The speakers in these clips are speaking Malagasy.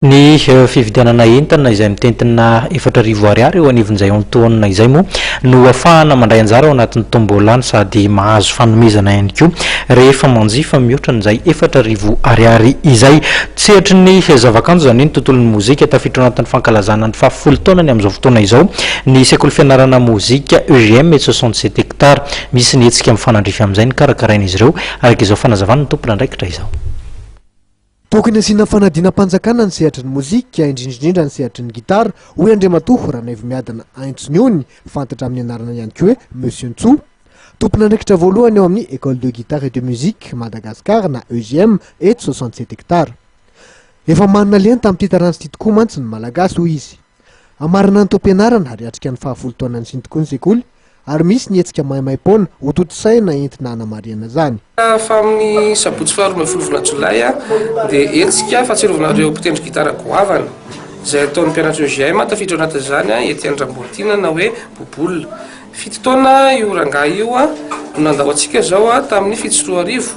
Ny fividianana entana izay mitentina 4000 ariary eo anivon'izay antohonina izay moa no afahana mandray anjara ao anatin'ny tombola no sady mahazo fanomezana ihany koa rehefa manjifa mihoatra an'izay 4000 ariary izay. Sehatry ny zavakanto izany hoe ny tontolon'ny mozika tafiditra ao anatin'ny fankalazana ny fahafolo taonany amin'izao fotoana izao ny sekoly fianarana mozika EGM eto 67 hectares. Misy ny hetsika mifanandrify amin'izay ny karakarain'izy ireo araka izao fanazavan'ny tompon'andraikitra izao. Tokony hasiana fanadinam-panjakana ny sehatry ny mozika, indrindra indrindra ny sehatry ny gitara, hoy Andriamatoa Ranaivomiadana Haintsoniony, fantatra amin'ny anarana ihany koa hoe Monsieur Ntsoa. Tompon'andraikitra voalohany ao amin'ny Ecole de Guitare et de Musique Madagascar na EGM eto 67 hectares. Efa manana lenta amin'ity taranja ity tokoa mantsy ny Malagasy, hoy izy. Hamarana ny taom-pianarana ary hiatrika ny fahafolo taonan'ny Siny tokoa ny sekoly ary misy ny hetsika maimaim-poana hotontosaina entina hanamarihana izany. Fa amin'ny sabotsy faha 12 volana jolay dia hetsika fahatsiarovana ireo mpitendry gitara goavana izay ataon'ny mpianatra EGM, tafiditra ao anatin'izany Etienne Rambolitiana na hoe Bouboule. Fito taona io rangahy io no nandao antsika izao tamin'ny 2007.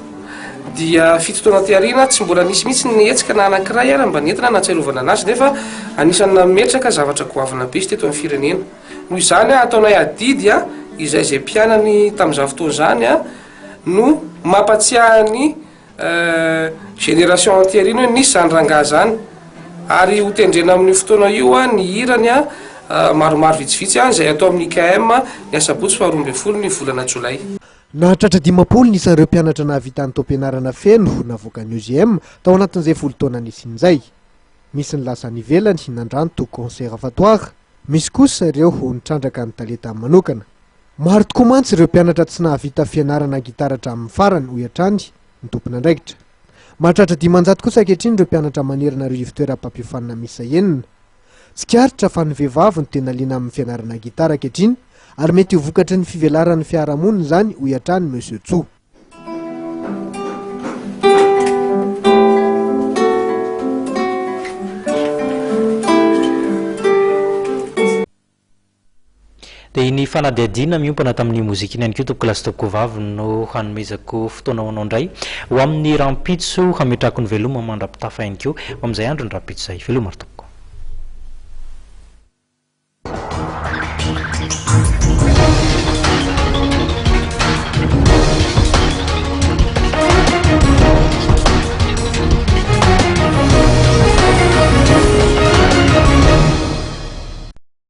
Dia fito taona aty aoriana tsy mbola nisy mihitsy ny hetsika na anankiray ary mba nentina nahatsiarovana anazy nefa anisan'ny nametraka zavatra goavana be izy teto amin'ny firenena. Noho izany ataonay adidy izay izay mpianany tamin'izany fotoana izany no mampatsiahy ny Génération entière iny hoe nisy zany rangahy zany ary ho tendrena amin'io fotoana io ny hirany maromaro vitsivitsy izay atao amin'ny IKM ny asabotsy faha 12 ny volana jolay. Nahatratra 50 ny isan'ireo mpianatra nahavita ny taom-pianarana feno navoakan'ny OJM tao anatin'izay folo taona nisiany izay. Misy ny lasa any ivelany nandranto conservatoire, misy kosa ireo nitrandraka ny talentany manokana. Maro tokoa mantsy ireo mpianatra tsy nahavita fianarana gitara hatramin'ny farany, hoy hatrany ny tompon'andraikitra. Mahatratra 500 kosa ankehitriny ireo mpianatra manerana ireo ivontoeram-pampiofanana miisa enina. Tsikaritra fa ny vehivavy no tena liana amin'ny fianarana gitara ankehitriny ary mety ho vokatry ny fivelaran'ny fiarahamonina izany, hoy hatrany Monsieur Tso. Dia iny fanadihadiana miompana tamin'ny mozika iny ihany koa tompoko lahy sy tompoko vavy no hanomezako fotoana ho anao indray ho amin'ny rahampitso hametrahako ny veloma mandra-pitafa ihany koa ho amin'izay andro ny rahampitso izay. Veloma ry tompoko.